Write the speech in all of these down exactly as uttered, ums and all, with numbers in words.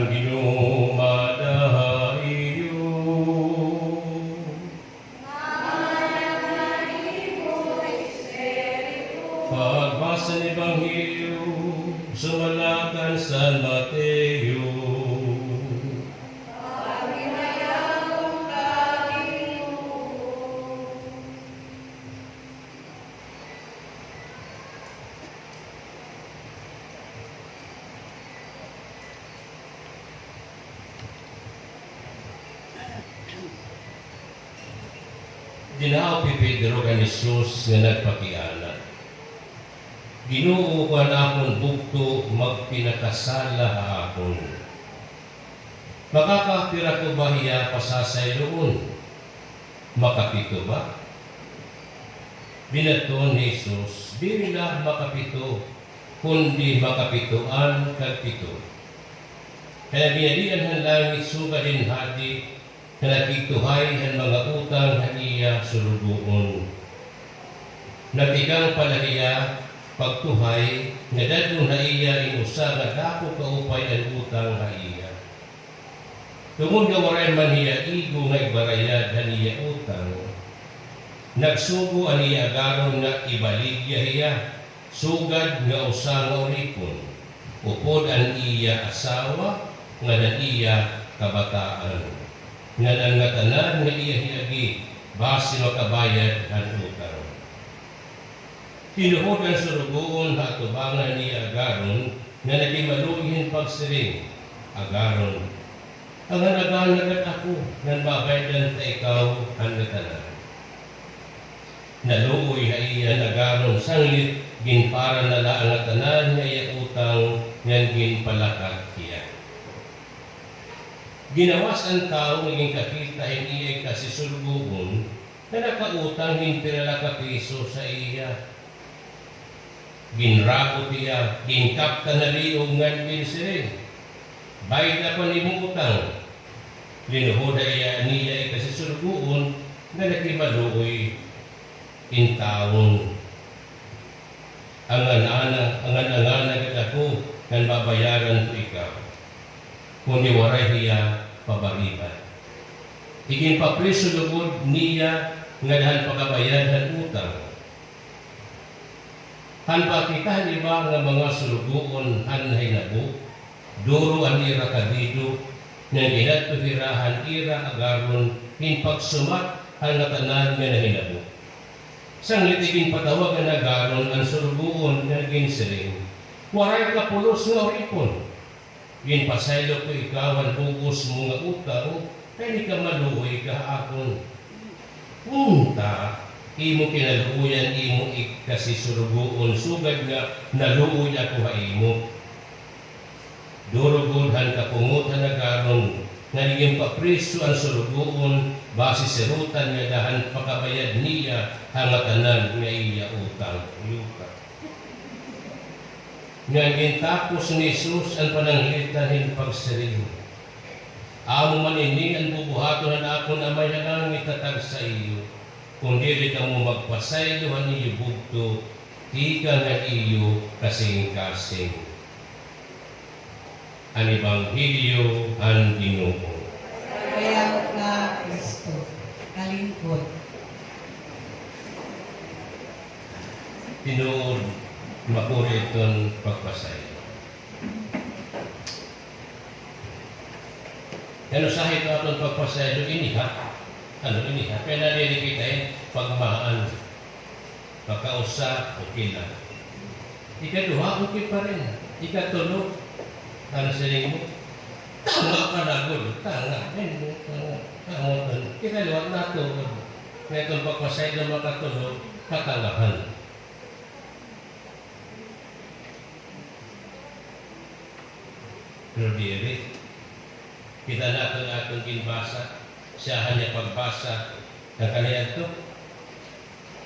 Ginoo mada ha iyo. Pagbasa ni Ebanghelyo sumalatan San Mateo. Dinaup hi Pedro kan Jesus nga nagpakiana, "Ginoo, kon an akon bugto magpinakasala ha akon, makakapira ko ba hiya pasasayloon? Makapito ba?" Binadton ni Jesus, "Dili la makapito, kundi makapituan kag pito." Kay ginalian han langit sugad hin hadi nga nagkigtuhay han mga utang ha iya suloguon. Nagtikang pala hiya pagtuhay nga dad-on ha iya in usa nga daku kaupay an utang ha iya. Tungod nga waray man hiya igo nga igbarayad han iya utang, nagsugo an iya agaron nga ibaligya hiya sugad nga usa nga ulipon, upod an iya asawa ngan an iya kabataan, ngan ang ngatanan nga iya hiagi, basi makabayad han utang. Tinuod ang suloguon ha atubangan niya agaron nga naghimaluoy hin pagsiring, "Agaron, angan-angan na gid ako ngan babayadan ta ikaw ang ngatanan." Naluoy ha iya ang agaron, sanglit ginpara na la ang ngatanan nga iya utang ngan ginpalakat hiya. Ginawas ang tawo nga ginkakita hin iya ikasisuloguon nga nakautang hin pira la ka piso sa iya. Ginrabot hiya, ginkaptan na liog ngan ginsiring, "Bayda pa nimo utang." Linuhoda iya niya ikasisuloguon nga naghimaluoy intawon, "Angan-ana, angan-angan na gid ako ngan babayaran ko ikaw." Kundi waray hiya pabaribat. Iginpapriso lugod niya nga dahan pagabayad han utang. Han pagkita han iba nga mga suloguon han nahinabo, duro an ira kabido, nga ginadto hira han ira agaron hin pagsumat han ngatanan nga nahinabo. Sanglit iginpatawag an agaron an suloguon nga ginsiling, "Waray ka pulos nga uripon. Ginpasaylo ko ikaw han bug-os mo nga utang, kay naghimaluoy ka ha akon. Unta, imo kinaluoyan imo ikasisuloguon, sugad nga naluoy ako ha imo." Duro gid han kapungot han agaron nga ginpapriso ang suloguon, basi sirutan nga dahan pakabayad niya ang ngatanan nga iya utang. Luka. Nga gintapos ni Jesus ang pananglitan hin pagsiring, "Amo man ini ang bubuhaton han akon Amay nga naghatag sa iyo, kon dili kamo magpasaylo han iyo bugto gikan han iyo kasingkasing." An Ebanghelyo han Ginoo. Kaya ka, Kristo, kalingkod. Tinuod, makuri iton pagpasaylo. Ano sa ito aton pagpasaylo? Iniha. Ano, iniha? Kaya nalilipit ay pagmahaan. Makausa, okay lang. Ikaduha, okay pa rin. Ikatulo, ano siling mo? Tanga ka na, gud. Tanga. Ayun, tanga. Tanga ka na. Ikaliwa, natulog. Kaya itong pagpasay ng makatulo, katangahan. Pero diri, kita naton atong ginbasa, siya niya pagbasa, ang kaniadto.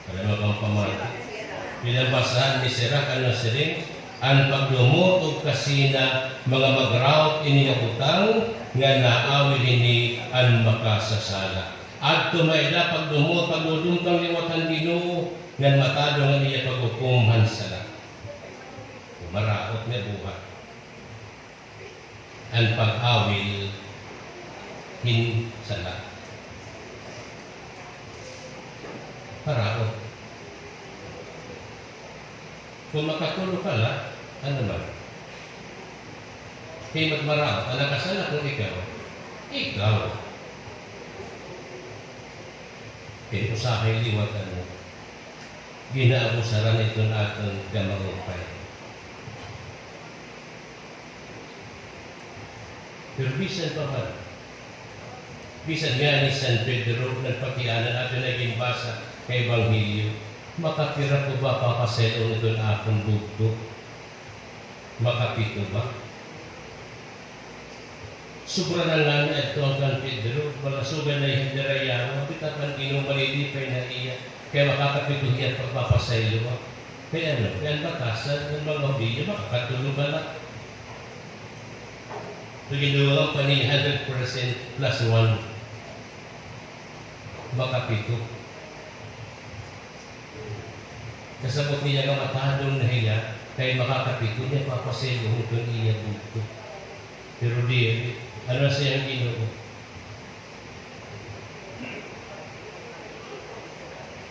Para makampamati. Bilang basahan ni Sirach ang nasiring, "Ang pagdumot og kasina, mga magraot ini nga butang, nga naawil ini ang makasasala." Adto may ila pagdumot, pagdudumtang liwat ang Ginoo, ngan matado nga iya paghukom han sala. Maraot nga buhat. Ang pag-awil hin sala. Paraon. Kung makatulo ka la, ano man? Kay magmaraw, ang nakasala kung ikaw, ikaw. Kay usahay liwat ano, ginaabusaran iton aton kamaupay. Pero bisan pa man, bisan nga ni San Pedro nagpakiana naton nga ginbasa kay Ebanghelyo, makapira ko ba papasay-on iton akon bugto? Makapito ba? Sobra na nga ni adto ang kan Pedro, mga sugan na yung dirayawa, bitapan Ginoo malilipay na iya, kay makakapito niya pagpapasaylo. Kay ano? Kay ang batasan ng mga Hudiyo, makakatulo ka na. So, Ginoo ang pa ni hundred percent plus one. Makapito. Kasabot niya nga matadong na hiya, kay makakapito niya papasaylo ang iya bugto. Pero di, ano siya ang Ginoo?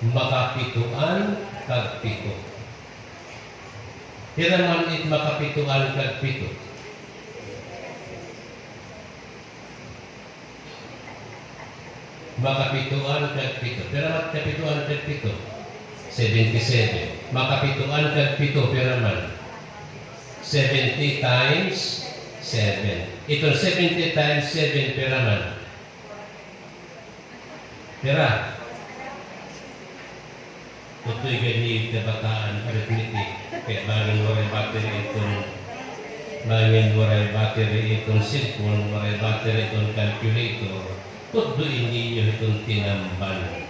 Makapituan kag pito. Pira man it makapituan kag pito? Makapituan kag pito. Pira man kapituan kag pito? Seventy-seven. Makapituan kag pito, pira man? Seventy times seven. Itong seventy times seven, pira man? Pira? Tutoy gani kabataan arithmetic, kay bangin waray battery itong, bangin waray battery itong cellphone, waray battery itong calculator, tudloi ninyo itong tinamban.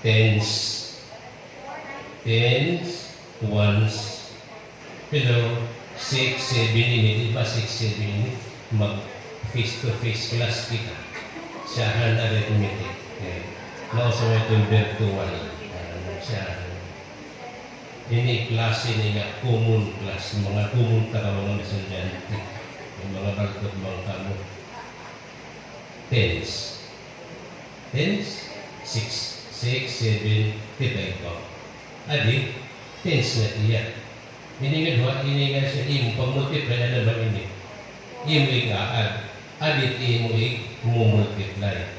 Tens. Tens, ones. Pero six, seven ini, di ba? Six, seven ini. Mag face to face class kita. Siya ang arithmetic. Eh, nauso nga itong virtual. Ano siya? Ini klase ni nga common class, mga common ta ka mga estudyante. Yung mga balkot, mga kamo. Tens. Tens, six, six, seven, ti ba ito? Adi, tens na iya. Ini nga duha, ini nga siya, imo pag-multiply, ano ba ini? Imo ig-add. Adi, imo ig-, mo-multiply.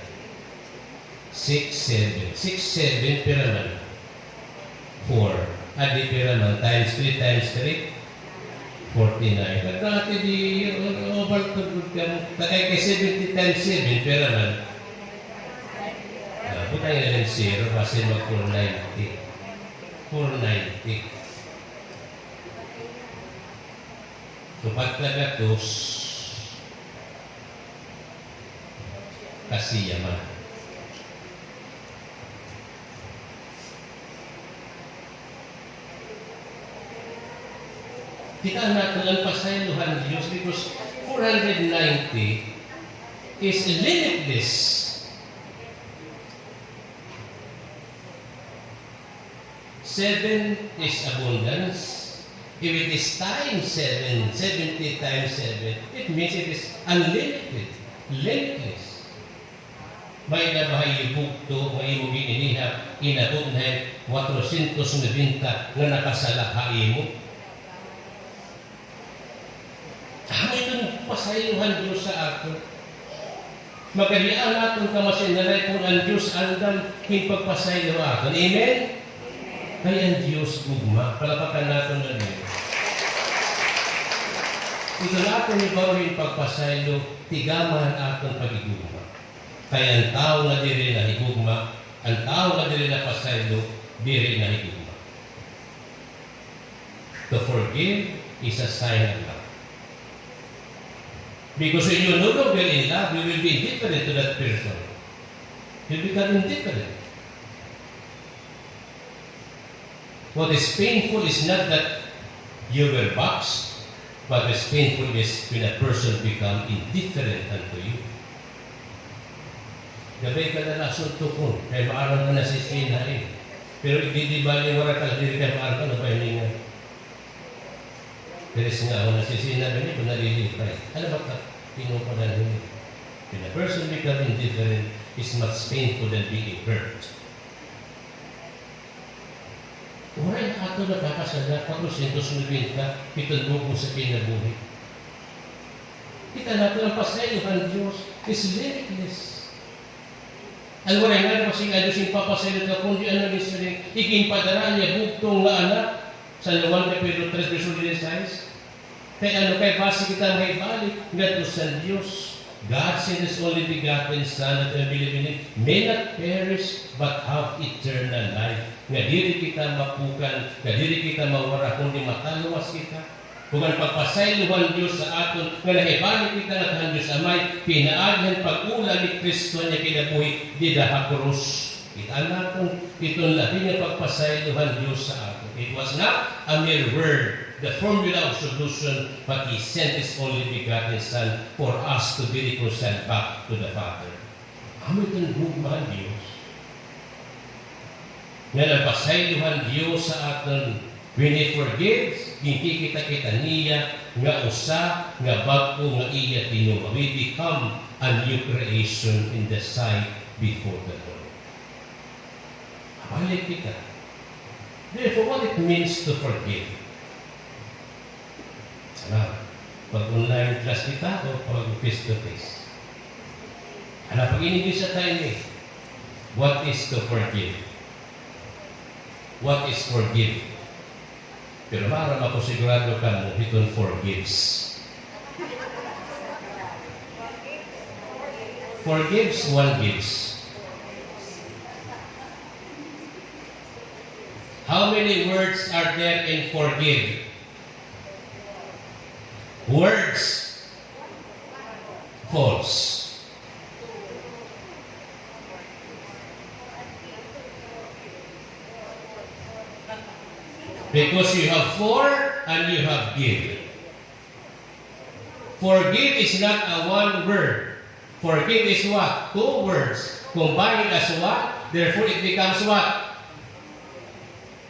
Six, seven. Six, seven, pira man? Four. Adi, pira man? Times three times three? Forty-nine. Nagkati di, overtugod ka mo. Takay kay seventy times seven, pira man? Ah, butang na lang zero, kasi mag four ninety. Four ninety. Upat ka gatos, kasiya man. Kita nato ang pasaylohan Dios because four hundred ninety is limitless. Seven is abundance. If it is times seven, seventy times seven, it means it is unlimited, limitless. May na ba hay bugto nga imo gininiha, inabot na hay kwatro syentos nobenta nga nakasala ha imo? Amo ito ang pasaylohan Dios sa aton. Magahian naton kamasinanay kung ang Dios andam king pagpasaylo aton. Amen? Kay ang Dios gugma. Palapakan naton ang Dios. Ito naton ni Baruhin pagpasaylo, tigama ang aton pagigugma. Kay ang tawo nga diri nahigugma, ang tawo nga diri napasaylo, diri nahigugma. To forgive is a sign of love. Because when you're no longer in love, you will be indifferent to that person. You become indifferent. What is painful is not that you were boxed, but what is painful is when a person become indifferent unto you. Gabay ka na nasuntok mo, kay maaram ka na si Sina eh. Pero di, di ba yung wala ka diri kay maaram ka na ba yung nga? Pero sa nga, wala siya sinabi niya, kung nalilipay. Ano ba ka? Tinukulan niya. When a person become indifferent, is much painful than being hurt. Waray na ato nakakasala, kwatro syentos nobenta, piton buok sa kinabuhi. Kita nato ang pasaylo sang Dios is limitless. Ang waray nga nagpasig-ado sing papasaylo ka, kundi ano ni siring, iginpadara niya bugtong nga anak, San Juan kapitulo tres, verso dieciséis. Kay ano, kay basi kita maibalik ngadto sa Dios. God sent His only begotten Son, that whoever believe in Him may not perish, but have eternal life. Nga diri kita mapukan, nga diri kita mawara, kundi matalwas kita. Kung ang pagpasaylo sang Dios sa aton, nga nahibalik kita ngadto sa Dios Amay, pinaagi sang pag-ula ni Cristo niya kinabuhi dida ha krus. Kita naton, iton labi nga pagpasaylo sang Dios sa aton. It was not a mere word, the formula of solution, but He sent His only begotten Son for us to be reconciled back to the Father. Amo iton gugma sang Dios. Nga nagpasaylo ang Dios sa aton, when He forgives, ginkikita kita niya nga usa nga bag-o nga iya tinguha. We become a new creation in the sight before the Lord. Balik kita. Therefore, what it means to forgive? Sana, pag online class kita o pag face to face? Ana, pag in English sa tayo ni, what is to forgive? What is forgive? Pero mara ako sigurado ka mo, hiton forgives. Forgives, one gives. How many words are there in forgive? Words. False. Because you have for and you have give. Forgive is not a one word. Forgive is what? Two words. Combined as one, therefore it becomes what?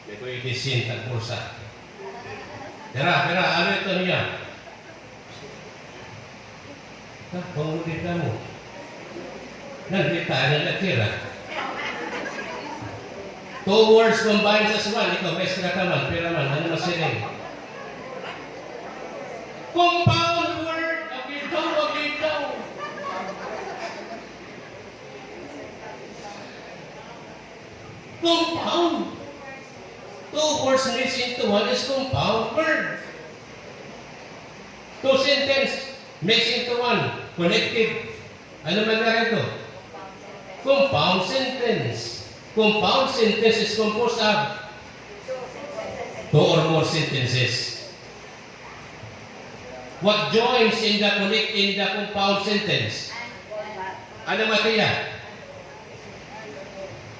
May ko ilisin tag kursa. Tira, tira, ano ito niya? Ah, panguli ka mo. Nandita na natira. Two words combined as one. Ikaw, maestra ka man, pira man, ano mas sining? Compound word. Agitaw, agitaw. Compound. Two words mixed into one is compound word. Two sentence mixed into one, connected. Ano man na ito? Compound sentence. Compound sentence is composed of two or more sentences. What joins in the connect in the compound sentence? Ano, Matia?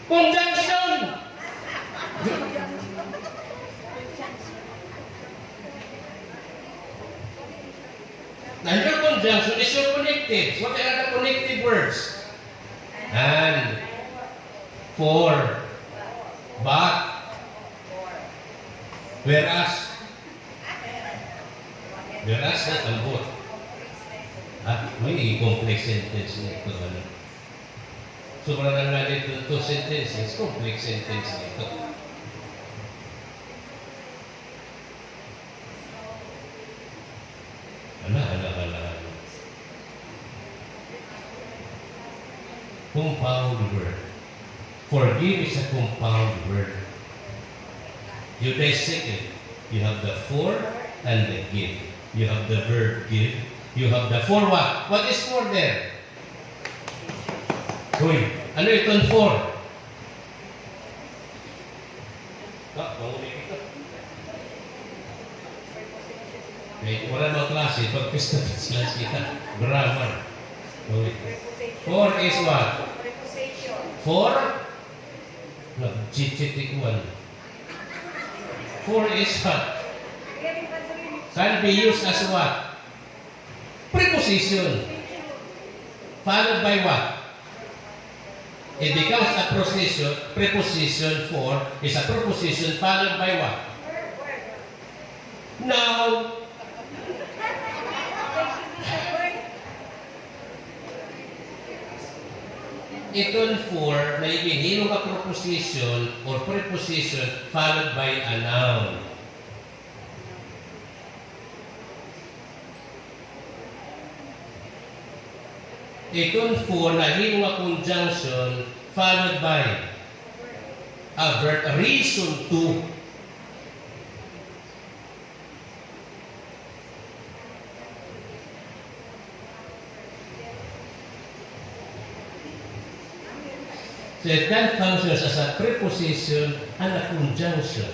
Conjunction! Now, your conjunction is your connective. What are the connective words? And, for, but, whereas. Whereas, na tambot. At may complex sentence na ito, ano? Sobra na nga dito, two sentences, complex sentence na ito. Ala, ala, ala, ala. Compound word. Forgive is a compound word. You dissect it. You have the for and the give. You have the verb give. You have the for what? What is for there? Uy, ano itong for? Ah, manguli kita. Kay wala mang klase, pag pista sila kita. Grammar. Manguli. For is what? For? Nagchichitikuan. For is what? Can be used as what? Preposition. Followed by what? It becomes a preposition, preposition for is a preposition followed by what? Noun. Iton for na ginhimo nga proposition or preposition followed by a noun. Iton for na ginhimo nga conjunction followed by a verb, reason to. So it can function as a preposition and a conjunction.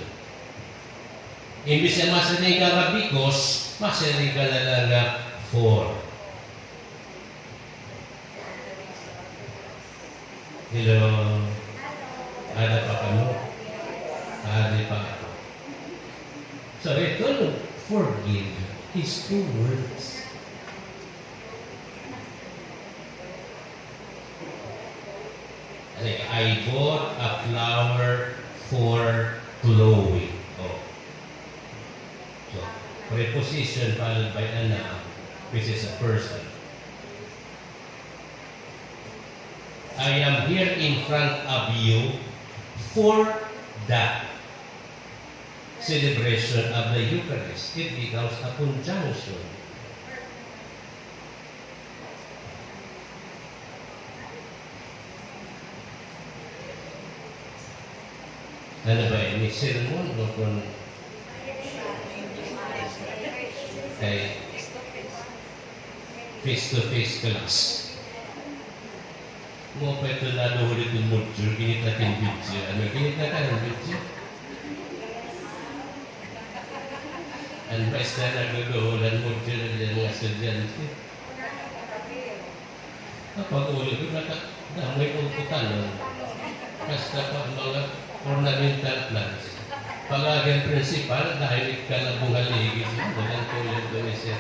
Imbis na masiling ka nga because, masiling ka na lang nga for. Hello. Ada pa kamo? Ada pa. So, ito, forgive is two words. Like, I bought a flower for Chloe. Oh. So, preposition followed by a noun, which is a person. I am here in front of you for the celebration of the Eucharist. It becomes a conjunction. Ano ba ini? Sermon o kon kay face-to-face class? Mo pa ito naluhod itong module, ginita king video. Ano, ginita ka ng video? Ang maestra nagluhod ang module ng mga estudyante. Kapag ulo ko, naka-, damoy kong putanon. Basta pa ang mga ornamental plants. Pag-agi ang principal, dahil ikalabong haligi siya, walang tulad ko ni sir.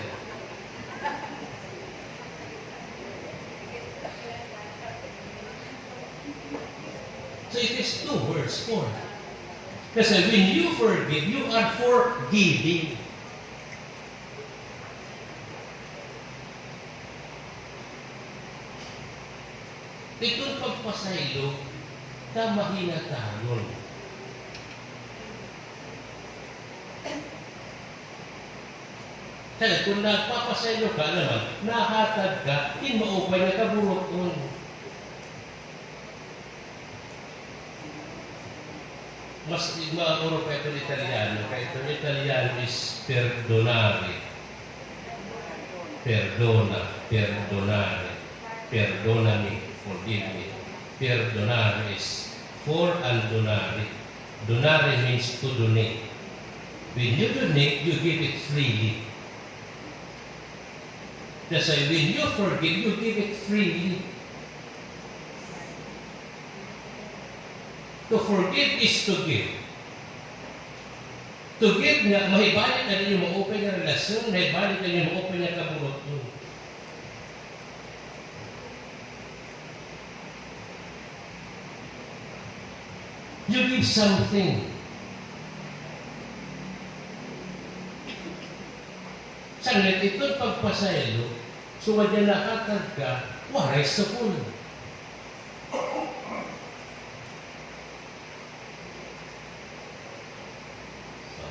So it is two words, for. Kasi when you forgive, you are forgiving. Itong pagpasaylo, ta mahinatagon. Kaya kung nagpapasaylo ka naman, nahatag ka in maupay nga kaburuton. Mas mauro pa itong Italiano, kaya itong Italiano is perdonare. Perdona, perdonare. Perdonami, forgive me. Perdonare is for and donare. Donare means to donate. When you donate, you give it freely. That's why when you forgive, you give it freely. To forgive is to give. To give nga, mahibalik na ninyo maupay nga relasyon, mahibalik na ninyo maupay nga kaburuton. You give something. Sanglit, itong pagpasaylo, sumad nga nahatag ka, waray sukol.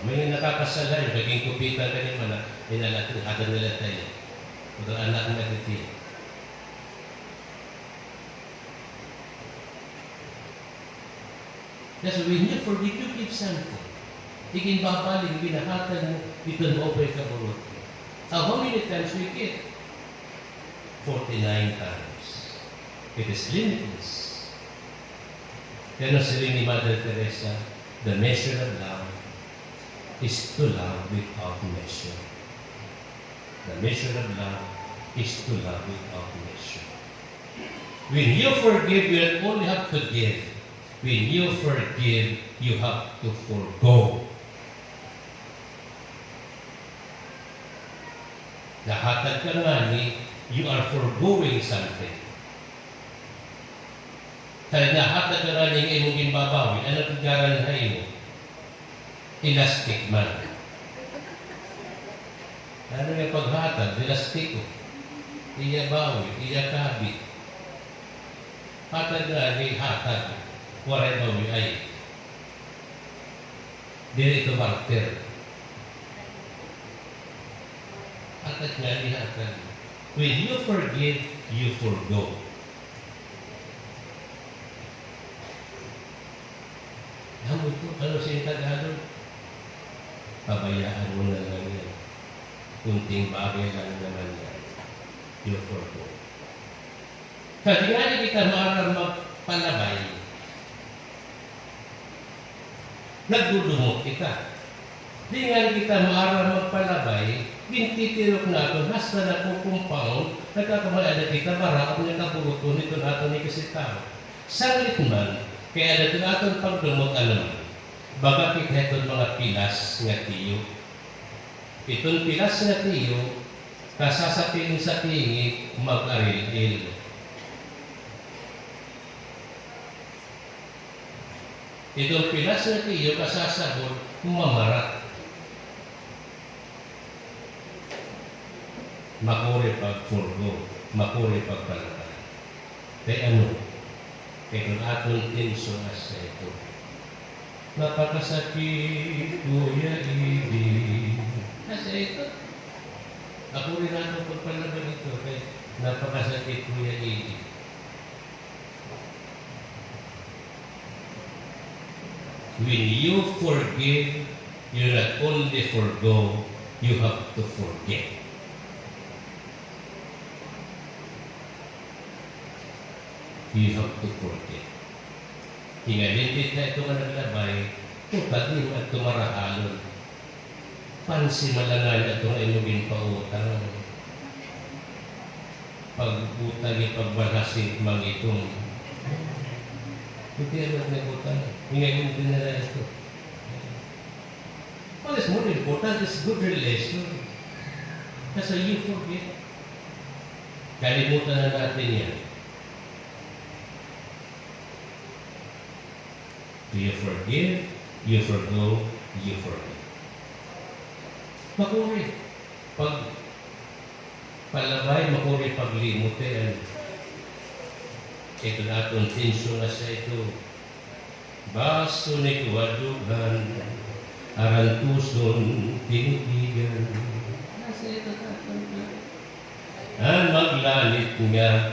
May nakakasala, yung naging kupitan ka naman na, inalatin, hatag nila tayo. Pag ang anak na titi. That's when you forgive, you give something. Iginbabaling, ginahatag mo, ito mo pa'y kaburot. How many times we give? Forty-nine times. It is limitless. Kaya nang siling ni Mother Teresa, "The measure of love is to love without measure." The measure of love is to love without measure. When you forgive, you not only have to give. When you forgive, you have to forgo. Nahatag ka nga ni, you are forgoing something. Kaya nahatag ka nga ni nga imong ginbabawi, ano ang ngaran na imo? Elastic man. Ano nga paghatag? Elastiko. Iya bawi, iya kabit. Hatag nga ni hatag, waray mawiay. Dili ito barter. Hatag nga ni hatag. When you forgive, you forgo. Amo ito, ano siya Tagalog? Pabayaan mo na lang yan. Kunting bagay lang naman yan. You forgo. Sa tingali kita maaram magpalabay, nagdudumot kita. Di nga kita maaram magpalabay, gintitirok naton hasta na ko compound, nagkakamay-ada kita maraon nga kabuoton nito naton ni kasi tawo. Sanglit man, kaya natin aton pagdumot ano man. Baga kita iton mga pilas nga tiyo. Iton pilas nga tiyo, kasasapin sa tingig mag-aril-il. Iton pilas nga tiyo, kasasabot mamarat. Makuri pag-forgo, makuri pagpalabay. Kay ano? Kay kung aton tinso nga sa ito, napakasakit, Kuya Eddie. Nga sa ito, ako rin ato pagpalaban ito kay napakasakit, Kuya Eddie. When you forgive, you not only forgo, you have to forget. You have to forget. Hingalin kita ito nga naglabay, kung pag-ingat ito marahalon. Pansimalangan ato nga imo ginpautang. Pag-utang, ipagbalhas ni Mangitom. Hindi ang nagutang. Ngayon din na lang ito. What is more important is good relation. That's why you forget. Kalimutan na natin yan. Do you forgive? You forgo? You forgive. Makuri. Pag palabay, makuri paglimot, eh, ano. Ito na aton tinso nga sa ito. Baso ni kuha dughan, arantuson, tinigigan. Nasa ito na aton. Ang maglanit nga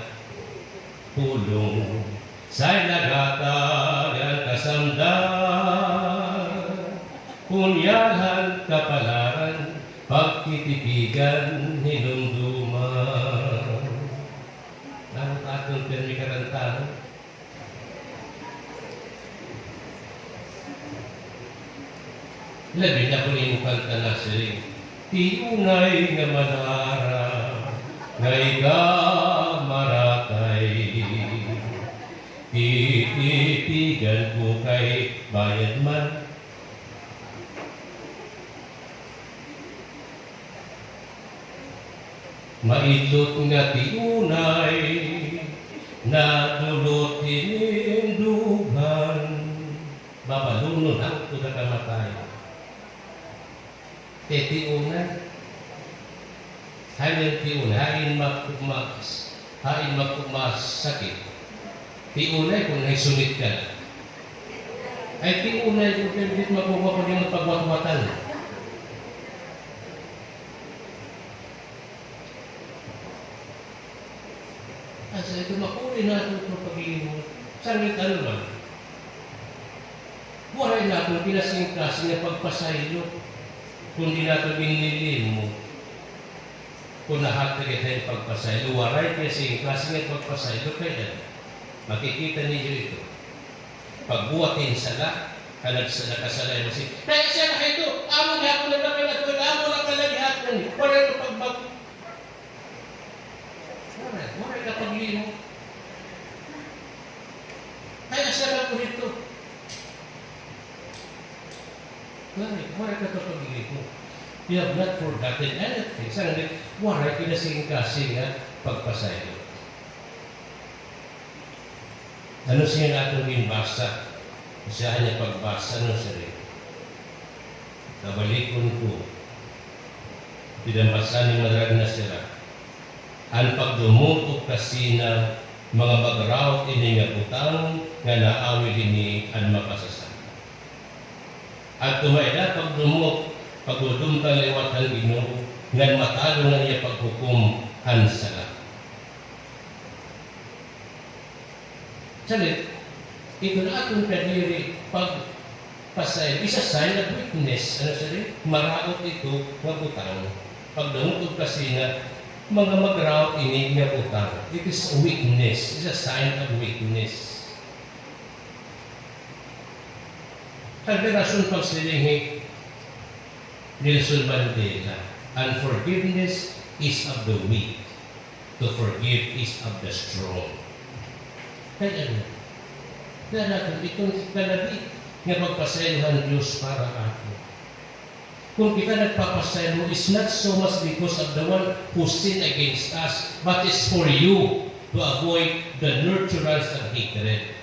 pulong, say naghatag ang kasamdan. Punyahan kapalaran, pagtitipigan, hinumduman. Ang aton pirmi karantahan. Labi na kung imo kanta na siling, "Ti unay nga manara, nga ika maratay. Titipigan ko kay bayad man." Maidlot nga ti unay nadulot ining dughan. Babalunon hangtod nakamatay. Kay ti unay. Hain ti unay, hain ma-, ma-, hain ma-, masakit. Ti unay kung nagsunit ka na. Ay, ti unay kung pwede makuha ko yung pagwatwatan. Asa ito, makuri na ito sa paglimot. Sanglit ano man. Waray na akong kinasingkasing nga pagpasaylo, kundi nato ginlilimo. Kung nahatag kita yung pagpasaylo, waray kinasingkasing nga pagpasaylo, kaya makikita ninyo ito. Pagbuhat ng sala, ka nagsa-, nakasala yung si, "Kaya siya na ito, amo na ako nagkakalagwag, amo na kalagihatan, wala na pagmag-," Wala, wala ka paglimo. Kaya siya lang ko dito. Wala, wala ka paglimo. You have not forgotten anything. Sa nang wala, kinasing-kasing nga pagpasaylo. Ano siya nga atong ginbasa? Siya niya pagbasa, no, siya rin. Kabalikon ko, pinambasa ni Madrag na sila. Ang pagdumot og kasina, Mga magraot ini nga butang nga naawil ini an makasasala. Adto nga ila pagdumot, pagdudumtan liwat ang Ginoo, ngan matalon ang iya paghukom ang sala. Salit, ito na aton kadiri pag pasay, isa sign of weakness. Ano sila? Maraot ito nga butang. Pagdungog og kasina, mga magraot ini nga butang. It is a weakness. It's a sign of weakness. Ang rason pagsiling ni Nelson Mandela, "Unforgiveness is of the weak, to forgive is of the strong." Kaya ano? Kaya natin itong kalabi nga pagpasaylohan Diyos para ako. Kung kita nagpapasaylo, it's not so much because of the one who sinned against us, but it's for you to avoid the nurturance of hatred.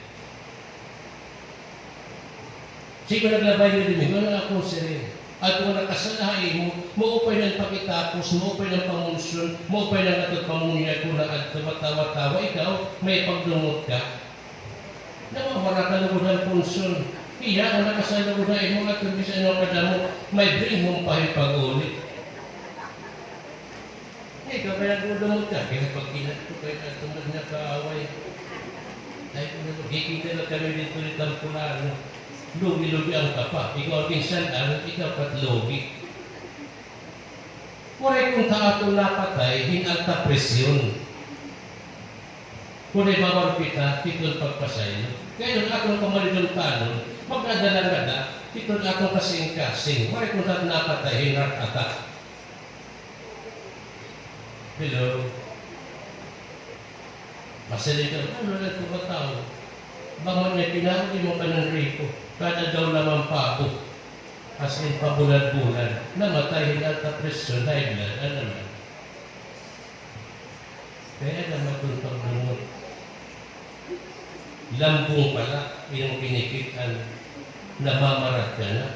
Sige, naglabay nga Domingo, na akong siring. At kung nakasala ha imo, maupay nang pakitapos, maupay nang pamunson, maupay nang ato pamunyag ko na adto, matawa-tawa, ikaw, may pagdungot ka. Nawawala ka lugod ang punson. Iya, ang nakasala lugod ha imo, at kung bisan ano kadamo, may bring home pa yung pag-uli. Ay, kaya gulo mo ka, kaya pag kinat ko, kaya katungod na kaaway. Ay, kung nagkikita na kami dito ni Tampulano, lugi-lugi ang kapa. Ikaw ang pinsan, ano, ikaw pat lugi. Waray kung ta ato napatay, hin alta presyon. Kung naibawan kita, titon pagpasaylo. Kaya yung atong pamalinuntanon, magkadala-dala, titon atong kasing-kasing. Waray kung ta napatay, hin heart attack. Hello. Masalita, ano na ito ka tao? Bangon na kinaon mo ka ng riko, kada daw lamang pabo. As in, pabulan-bulan. Namatay, hinalta presyon, high blood, ano na. Kaya naman itong pagdungog. Lambong pala, yung kinikitan, namamarat ka na.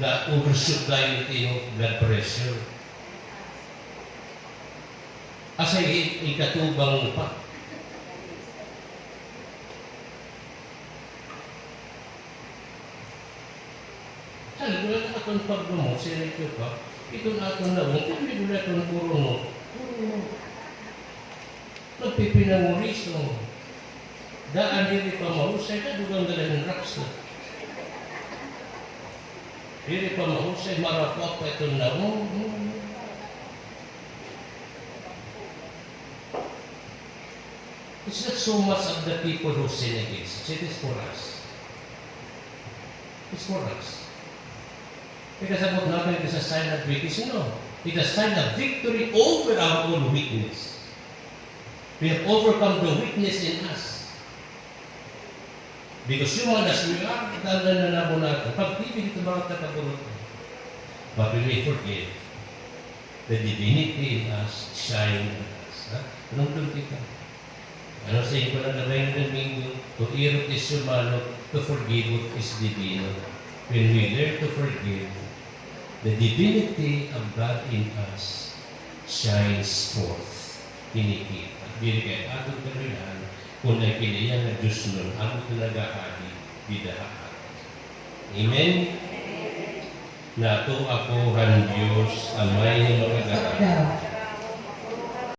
Na overshoot tayo yung blood pressure. Asa i-, ikatubang mo pa? Sabi ko lang, aton pagdumog, siya rin ko pa, ito na aton nawong, kung hindi mo na aton puro no, puro no. Magpipinangurisong. Daan diri pa mahusay, kadugang dala ng raksa. Diri pa mahusay, marapwa pa ito nawong. It's not so much of the people who sin against us. It is for us. It's for us. Because about nothing, it is a sign of weakness. No. It is a sign of victory over our own weakness. We have overcome the weakness in us. Because human as we are, dala na namo natin. Pag-ibig ito mga kataburot. But when we forgive, the divinity in us shine in us. Ha? Anong doon kita? Ano sa inyo na nabay ng Domingo? To erot is humano, to forgivot is divino. When we learn to forgive, the divinity of God in us shines forth. Kinikita. Dili kay atong kalilahan, kung ay kinaya nga Diyos nun, ang nagahadi, bidahaan. Amen? Nato ako han Diyos, Amay nga makagahadi.